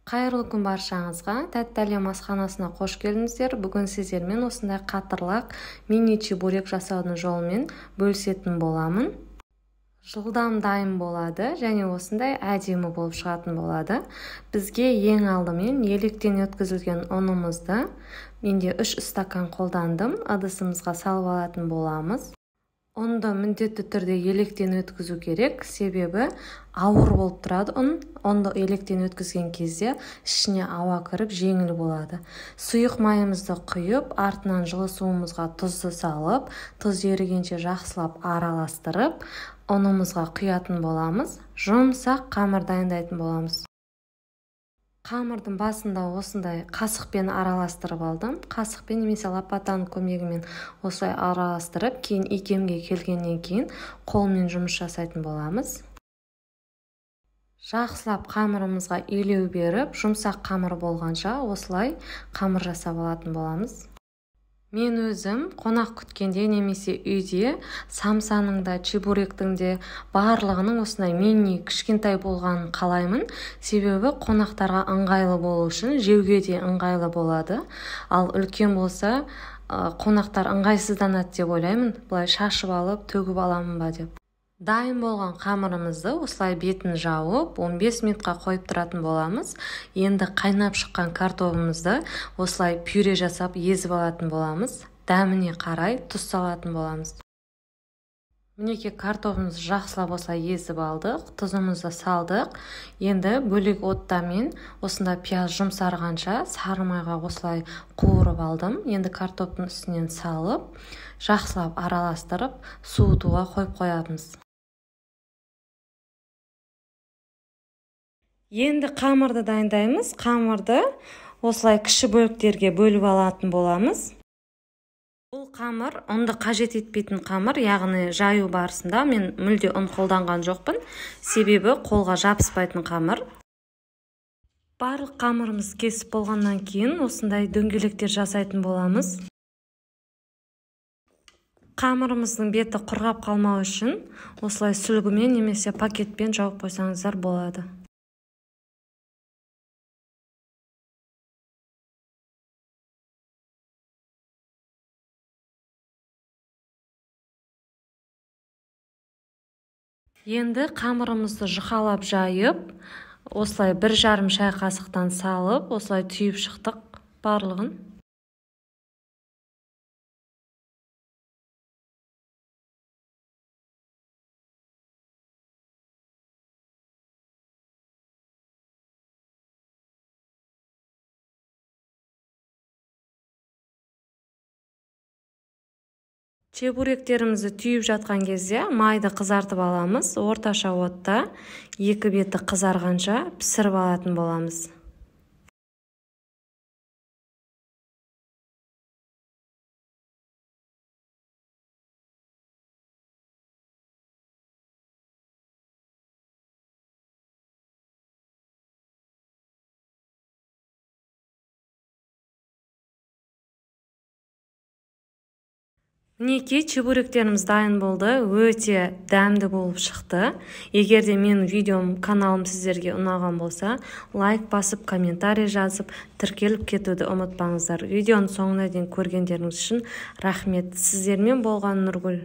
Қайырлы күн баршаңызға. Тәтті әлем асханасына қош келдіңіздер. Бүгін сіздермен осындай қатырлақ мини чебурек жасаудың жолымен бөлісетін боламын. Жылдам дайын болады және осындай әдемі болып шығатын болады. Бізге ең алдымен електен өткізілген ұнымызды, менде 3 стакан қолдандым, ыдысымызға салып алатын боламыз. Ұнды міндетті түрде електен өткізу керек, себебі ауыр болып тұрады ұн. Ұнды електен өткізген кезде ішіне ауа кіріп жеңіл болады. Сұйық майымызды құйып, артынан жылы суымызға тұзды салып, тұз ерігенше жақсылап араластырып, ұнымызға құятын боламыз. Жұмсақ қамыр дайындайтын боламыз. Қамырдың басында осындай қасықпен араластырып алдым. Қасықпен немесе лопатаның көмегімен осылай араластырып, кейін икемге келгеннен кейін қолмен жұмыс жасайтын боламыз. Жақсылап қамырымызға илеу беріп, жұмсақ қамыр болғанша осылай қамыр жасап алатын боламыз. Мен өзім қонақ күткенде немесе үйде самсаның да, чебуректің де барлығының осындай мини кішкентай болғанын қалаймын. Себебі қонақтарға ыңғайлы болу үшін жеуге де ыңғайлы болады. Ал үлкен болса, қонақтар ыңғайсызданады деп ойлаймын. Былай шашып алып, төгіп аламын ба деп. Дайын болған қамырымызды осылай бетін жауып, 15 минутқа қойып тұратын боламыз. Енді қайнап шыққан картобымызды осылай пюре жасап езіп алатын боламыз. Дәміне қарай тұз салатын боламыз. Мінекей картобымызды жақсылап осылай езіп алдық, тұзымызды салдық. Енді бөлек отта мен осында пияз жұмсарғанша сары майға осылай қуырып алдым. Енді картоптың үстінен салып, жақсылап араластырып, суытуға қойып қоямыз. Енді қамырды дайындаймыз. Қамырды осылай кіші бөліктерге бөліп алатын боламыз. Бұл қамыр ұнды қажет етпейтін қамыр, яғни жаю барысында мен мүлде ұн қолданған жоқпын, себебі қолға жабыспайтын қамыр. Барлық қамырымыз кесіп болғаннан кейін осындай дөңгелектер жасайтын боламыз. Қамырымыздың беті құрғап қалмау үшін осылай сүлгімен немесе пакетпен жауып қойсаңыздар болады. Енді қамырымызды жұқалап жайып, осылай 1,5 шай қасықтан салып, осылай түйіп шықтық барлығын. Чебуректерімізді түйіп жатқан кезде майды қызартып аламыз. Орташа отта екі беті қызарғанша пісіріп алатын боламыз. Мінекей чебуректеріміз дайын болды, өте дәмді болып шықты. Егер де менің видеом, каналым сіздерге ұнаған болса, лайк басып, комментарий жазып, тіркеліп кетуді ұмытпаңыздар. Видеоның соңына дейін көргендеріңіз үшін рахмет. Сіздермен болған Нұргүл.